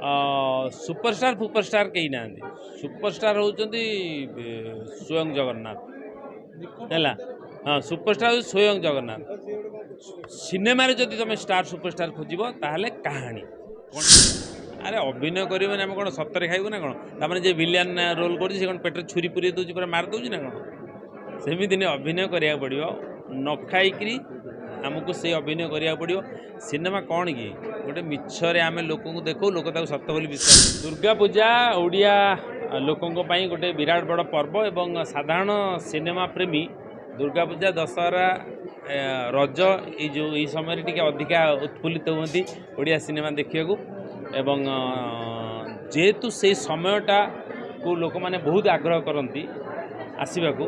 Superstar ଫୁପରଷ୍ଟାର କେହି ନାହାନ୍ତି। Superstar ହେଉଛନ୍ତି ସ୍ୱୟଂ ଜଗନ୍ନାଥ। ହେଲା, ହଁ, ସୁପରଷ୍ଟାର ହେଉଛି ସ୍ୱୟଂ ଜଗନ୍ନାଥ। ସିନେମାରେ ଯଦି ତୁମେ ଷ୍ଟାର ସୁପରଷ୍ଟାର ଖୋଜିବ, ତାହେଲେ କାହାଣୀ କ'ଣ? ଆରେ, ଅଭିନୟ କରିବନି, ଆମେ କ'ଣ ସତରେ ଖାଇବୁ ନା କ'ଣ? ତାମାନେ ଯେ ଭିଲିଆନ ରୋଲ୍ କରୁଛି, ସେ କ'ଣ ପେଟରେ ଛୁରୀ ପୁରେଇ ଦେଉଛି, ପୁରା ମାରି ଦେଉଛି ନା କ'ଣ? ସେମିତି ନୁହେଁ, ଅଭିନୟ କରିବାକୁ ପଡ଼ିବ। ନ ଖାଇକିରି ଆମକୁ ସେଇ ଅଭିନୟ କରିବାକୁ ପଡ଼ିବ। ସିନେମା କ'ଣ କି, ଗୋଟେ ମିଛରେ ଆମେ ଲୋକଙ୍କୁ ଦେଖାଉ, ଲୋକ ତାକୁ ସତ ବୋଲି ବିଶ୍ୱାସ। ଦୁର୍ଗା ପୂଜା ଓଡ଼ିଆ ଲୋକଙ୍କ ପାଇଁ ଗୋଟେ ବିରାଟ ବଡ଼ ପର୍ବ ଏବଂ ସାଧାରଣ ସିନେମା ପ୍ରେମୀ ଦୁର୍ଗା ପୂଜା, ଦଶହରା, ରଜ, ଏଇ ଯେଉଁ ଏଇ ସମୟରେ ଟିକେ ଅଧିକା ଉତ୍ଫୁଲ୍ଲିତ ହୁଅନ୍ତି ଓଡ଼ିଆ ସିନେମା ଦେଖିବାକୁ। ଏବଂ ଯେହେତୁ ସେଇ ସମୟଟାକୁ ଲୋକମାନେ ବହୁତ ଆଗ୍ରହ କରନ୍ତି ଆସିବାକୁ,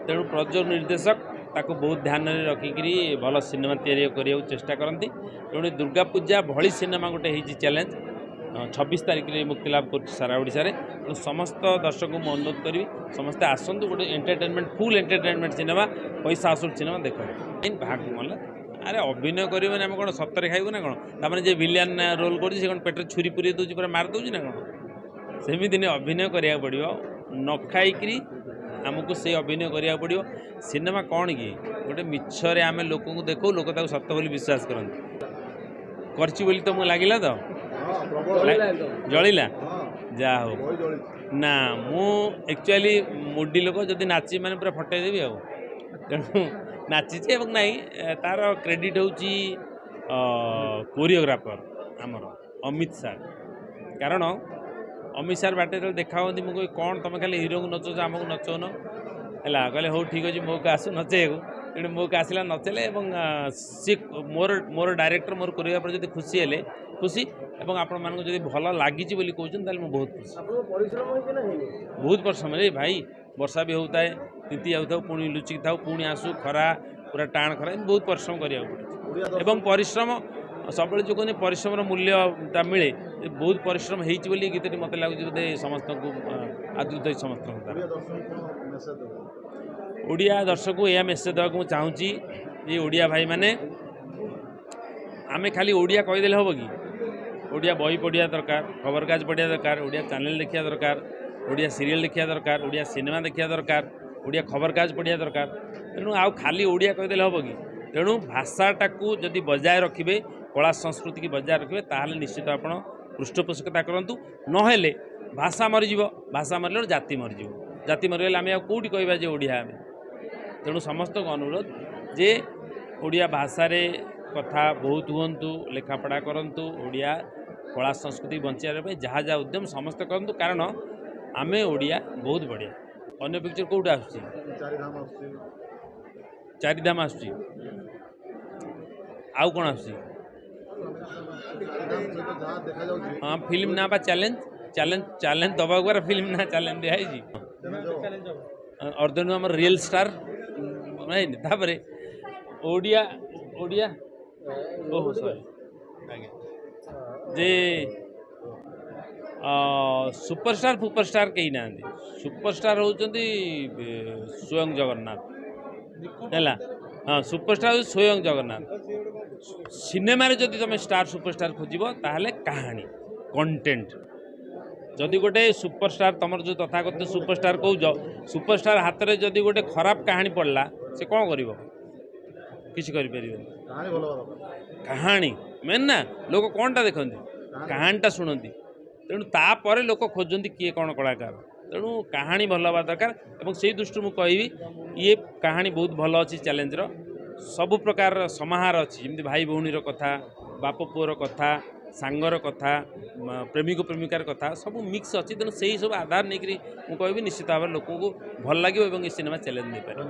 ତେଣୁ ପ୍ରଯୋଜକ, ନିର୍ଦ୍ଦେଶକ ତାକୁ ବହୁତ ଧ୍ୟାନରେ ରଖିକିରି ଭଲ ସିନେମା ତିଆରି କରିବାକୁ ଚେଷ୍ଟା କରନ୍ତି। ତେଣୁ ଦୁର୍ଗା ପୂଜା ଭଳି ସିନେମା ଗୋଟେ ହେଇଛି ଚ୍ୟାଲେଞ୍ଜ, 26 ତାରିଖରେ ମୁକ୍ତିଲାଭ କରୁଛି ସାରା ଓଡ଼ିଶାରେ। ତେଣୁ ସମସ୍ତ ଦର୍ଶକଙ୍କୁ ମୁଁ ଅନୁରୋଧ କରିବି, ସମସ୍ତେ ଆସନ୍ତୁ, ଗୋଟେ ଏଣ୍ଟରଟେନମେଣ୍ଟ, ଫୁଲ୍ ଏଣ୍ଟରଟେନମେଣ୍ଟ ସିନେମା, ପଇସା ଅସୁଲ ସିନେମା ଦେଖନ୍ତୁ। ଭାଗ ମଲା। ଆରେ, ଅଭିନୟ କରିବନି, ଆମେ କ'ଣ ସତରେ ଖାଇବୁ ନା କ'ଣ? ତାମାନେ ଯେ ଭିଲିଆନ ରୋଲ୍ କରୁଛି, ସେ କ'ଣ ପେଟରେ ଛୁରୀ ପୁରେଇ ଦେଉଛି, ପୁରା ମାରି ଦେଉଛି ନା କ'ଣ? ସେମିତି ନୁହେଁ, ଅଭିନୟ କରିବାକୁ ପଡ଼ିବ। ନ ଖାଇକିରି ଆମକୁ ସେଇ ଅଭିନୟ କରିବାକୁ ପଡ଼ିବ। ସିନେମା କ'ଣ କି, ଗୋଟେ ମିଛରେ ଆମେ ଲୋକଙ୍କୁ ଦେଖାଉ, ଲୋକ ତାକୁ ସତ ବୋଲି ବିଶ୍ୱାସ କରନ୍ତି। କରିଛି ବୋଲି ତମକୁ ଲାଗିଲା ତ? ଜଳିଲା, ଯାହା ହଉ। ନା, ମୁଁ ଆକ୍ଚୁଆଲି ମୁଡି ଲୋକ। ଯଦି ନାଚିବି ମାନେ ପୁରା ଫଟେଇ ଦେବି ଆଉ। ତେଣୁ ନାଚିଛି ଏବଂ ନାଇଁ, ତାର କ୍ରେଡ଼ିଟ୍ ହେଉଛି କୋରିଓଗ୍ରାଫର ଆମର ଅମିତ ସାର୍। କାରଣ ଅମିତ ସାର୍ ବାଟରେ ଯେତେବେଳେ ଦେଖା ହୁଅନ୍ତି, ମୁଁ କହିବି, "କ'ଣ ତୁମେ ଖାଲି ହିରୋଙ୍କୁ ନଚଉଛ, ଆମକୁ ନଚଉନ?" ହେଲା, କହିଲେ, "ହଉ ଠିକ୍ ଅଛି, ମୋକୁ ଆସୁ ନଚେଇବାକୁ।" ତେଣୁ ମୋକୁ ଆସିଲା, ନଚେଇଲେ ଏବଂ ସିଏ ମୋର ମୋର ଡାଇରେକ୍ଟର, ମୋର କୋରିଓଗ୍ରାଫର ଯଦି ଖୁସି ହେଲେ ଖୁସି ଏବଂ ଆପଣମାନଙ୍କୁ ଯଦି ଭଲ ଲାଗିଛି ବୋଲି କହୁଛନ୍ତି, ତାହେଲେ ମୁଁ ବହୁତ ଖୁସି। ଆପଣଙ୍କ ପରିଶ୍ରମ ହେଇଛି ନା ହେଇନି? ବହୁତ ପରିଶ୍ରମ ରେ ଭାଇ। ବର୍ଷା ବି ହେଉଥାଏ, ତିନ୍ତି ଯାଉଥାଉ, ପୁଣି ଲୁଚିକି ଥାଉ, ପୁଣି ଆସୁ, ଖରା ପୁରା ଟାଣ ଖରା, ଏମିତି ବହୁତ ପରିଶ୍ରମ କରିବାକୁ ପଡ଼ୁଛି। ଏବଂ ପରିଶ୍ରମ ସବୁବେଳେ ଯେଉଁ କୁହନ୍ତି ପରିଶ୍ରମର ମୂଲ୍ୟ ତା ମିଳେ, ଏ ବହୁତ ପରିଶ୍ରମ ହେଇଛି ବୋଲି ଏ ଗୀତଟି ମୋତେ ଲାଗୁଛି ବୋଧେ ସମସ୍ତଙ୍କୁ ଆଦୃତ ହେଇଛି ସମସ୍ତଙ୍କ ଦ୍ୱାରା। ଓଡ଼ିଆ ଦର୍ଶକକୁ ଏହା ମେସେଜ୍ ଦେବାକୁ ମୁଁ ଚାହୁଁଛି ଯେ ଓଡ଼ିଆ ଭାଇମାନେ, ଆମେ ଖାଲି ଓଡ଼ିଆ କହିଦେଲେ ହେବ କି? ଓଡ଼ିଆ ବହି ପଢ଼ିବା ଦରକାର, ଖବରକାଗଜ ପଢ଼ିବା ଦରକାର, ଓଡ଼ିଆ ଚ୍ୟାନେଲ୍ ଦେଖିବା ଦରକାର, ଓଡ଼ିଆ ସିରିଏଲ୍ ଦେଖିବା ଦରକାର, ଓଡ଼ିଆ ସିନେମା ଦେଖିବା ଦରକାର, ଓଡ଼ିଆ ଖବରକାଗଜ ପଢ଼ିବା ଦରକାର। ତେଣୁ ଆଉ ଖାଲି ଓଡ଼ିଆ କହିଦେଲେ ହେବ କି? ତେଣୁ ଭାଷାଟାକୁ ଯଦି ବଜାୟ ରଖିବେ, କଳା ସଂସ୍କୃତିକି ବଜାୟ ରଖିବେ, ତାହେଲେ ନିଶ୍ଚିତ ଆପଣ ପୃଷ୍ଠପୋଷକତା କରନ୍ତୁ। ନହେଲେ ଭାଷା ମରିଯିବ। ଭାଷା ମରିଲେ ଜାତି ମରିଯିବ। ଜାତି ମରିଗଲେ ଆମେ ଆଉ କେଉଁଠି କହିବା ଯେ ଓଡ଼ିଆ ଆମେ? ତେଣୁ ସମସ୍ତଙ୍କୁ ଅନୁରୋଧ ଯେ ଓଡ଼ିଆ ଭାଷାରେ କଥା ବହୁତ ହୁଅନ୍ତୁ, ଲେଖାପଢ଼ା କରନ୍ତୁ, ଓଡ଼ିଆ କଳା ସଂସ୍କୃତି ବଞ୍ଚାଇବା ପାଇଁ ଯାହା ଯାହା ଉଦ୍ୟମ ସମସ୍ତେ କରନ୍ତୁ। କାରଣ ଆମେ ଓଡ଼ିଆ ବହୁତ ବଢ଼ିଆ। ଅନ୍ୟ ପିକ୍ଚର କେଉଁଠି ଆସୁଛି? ଚାରିଧାମ ଆସୁଛି। ଆଉ କ'ଣ ଆସୁଛି? ହଁ, ଫିଲ୍ମ ନାଁ ବା ଚ୍ୟାଲେଞ୍ଜ। ଚ୍ୟାଲେଞ୍ଜ, ଚ୍ୟାଲେଞ୍ଜ ଦେବାକୁ ପରା ଫିଲ୍ମ ନାଁ ଚ୍ୟାଲେଞ୍ଜ ଦିଆହେଇଛି। ଅର୍ଦ୍ଧେନ୍ଦୁ ଆମର ରିଏଲ୍ ଷ୍ଟାର ନାଇଁ। ତାପରେ ଓଡ଼ିଆ ଓଡ଼ିଆ ଓହୋ, ସରି ଆଜ୍ଞା, ଯେ ସୁପରଷ୍ଟାର ଫୁପରଷ୍ଟାର କେହି ନାହାନ୍ତି। ସୁପରଷ୍ଟାର ହେଉଛନ୍ତି ସ୍ୱୟଂ ଜଗନ୍ନାଥ। ହେଲା, ହଁ, ସୁପରଷ୍ଟାର ହେଉଛି ସ୍ୱୟଂ ଜଗନ୍ନାଥ। ସିନେମାରେ ଯଦି ତୁମେ ଷ୍ଟାର ସୁପରଷ୍ଟାର ଖୋଜିବ, ତାହେଲେ କାହାଣୀ, କଣ୍ଟେଣ୍ଟ। ଯଦି ଗୋଟେ ସୁପରଷ୍ଟାର, ତୁମର ଯେଉଁ ତଥାକଥିତ ସୁପରଷ୍ଟାର କହୁଛ, ସୁପରଷ୍ଟାର ହାତରେ ଯଦି ଗୋଟେ ଖରାପ କାହାଣୀ ପଡ଼ିଲା, ସେ କ'ଣ କରିବ? କିଛି କରିପାରିବେନି। କାହାଣୀ ମେନ୍ ନା। ଲୋକ କ'ଣଟା ଦେଖନ୍ତି? କାହାଣୀଟା ଶୁଣନ୍ତି। ତେଣୁ ତାପରେ ଲୋକ ଖୋଜନ୍ତି କିଏ କ'ଣ କଳାକାର। ତେଣୁ କାହାଣୀ ଭଲ ହେବା ଦରକାର ଏବଂ ସେଇ ଦୃଷ୍ଟିରୁ ମୁଁ କହିବି, ଇଏ କାହାଣୀ ବହୁତ ଭଲ ଅଛି। ଚ୍ୟାଲେଞ୍ଜର ସବୁ ପ୍ରକାରର ସମାହାର ଅଛି, ଯେମିତି ଭାଇ ଭଉଣୀର କଥା, ବାପ ପୁଅର କଥା, ସାଙ୍ଗର କଥା, ପ୍ରେମିକ ପ୍ରେମିକାର କଥା, ସବୁ ମିକ୍ସ ଅଛି। ତେଣୁ ସେଇ ସବୁ ଆଧାର ନେଇକରି ମୁଁ କହିବି, ନିଶ୍ଚିତ ଭାବରେ ଲୋକଙ୍କୁ ଭଲ ଲାଗିବ ଏବଂ ଏ ସିନେମା ଚ୍ୟାଲେଞ୍ଜ ନେଇପାରିବ।